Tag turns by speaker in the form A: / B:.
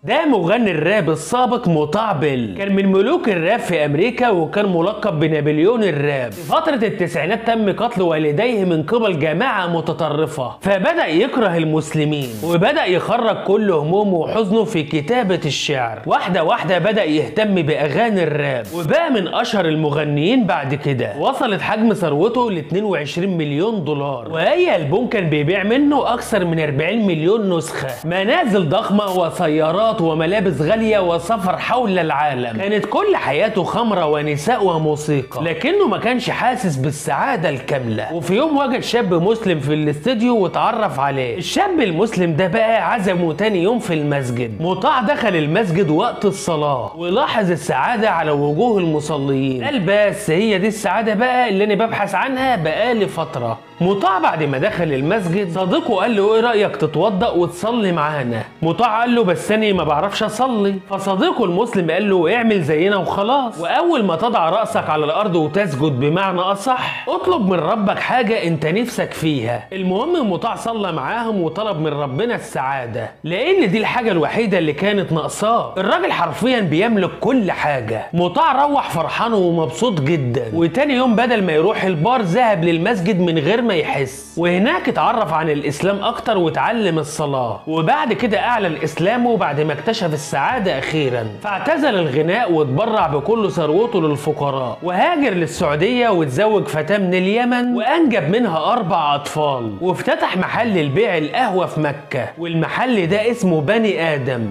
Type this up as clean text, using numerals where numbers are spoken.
A: ده مغني الراب السابق مطاع بيل، كان من ملوك الراب في امريكا وكان ملقب بنابليون الراب. في فترة التسعينات تم قتل والديه من قبل جماعة متطرفة، فبدأ يكره المسلمين وبدأ يخرج كل همومه وحزنه في كتابة الشعر. واحدة واحدة بدأ يهتم بأغاني الراب وبقى من أشهر المغنيين. بعد كده وصلت حجم ثروته ل 22 مليون دولار، وأي ألبوم كان بيبيع منه أكثر من 40 مليون نسخة، منازل ضخمة وسيارات وملابس غالية وسفر حول العالم. كانت كل حياته خمرة ونساء وموسيقى، لكنه ما كانش حاسس بالسعادة الكاملة. وفي يوم وجد شاب مسلم في الاستديو واتعرف عليه. الشاب المسلم ده بقى عزمه تاني يوم في المسجد. مطاع دخل المسجد وقت الصلاة ولاحظ السعادة على وجوه المصليين، قال بس هي دي السعادة بقى اللي انا ببحث عنها بقالي فترة. مطاع بعد ما دخل المسجد صديقه قال له ايه رأيك تتوضأ وتصلي معانا؟ مطاع قال له بس انا ما بعرفش اصلي. فصديقه المسلم قال له اعمل زينا وخلاص، واول ما تضع رأسك على الارض وتسجد بمعنى اصح اطلب من ربك حاجة انت نفسك فيها. المهم مطاع صلى معاهم وطلب من ربنا السعادة، لان دي الحاجة الوحيدة اللي كانت ناقصاه. الراجل حرفيا بيملك كل حاجة. مطاع روح فرحان ومبسوط جدا، وتاني يوم بدل ما يروح البار ذهب للمسجد من غير ما يحس، وهناك اتعرف عن الاسلام اكتر واتعلم الصلاة، وبعد كده اعلن اسلامه بعد ما اكتشف السعادة اخيرا. فاعتزل الغناء واتبرع بكل ثروته للفقراء، وهاجر للسعودية واتزوج فتاة من اليمن وانجب منها 4 اطفال، وافتتح محل لبيع القهوة في مكة، والمحل ده اسمه بني ادم.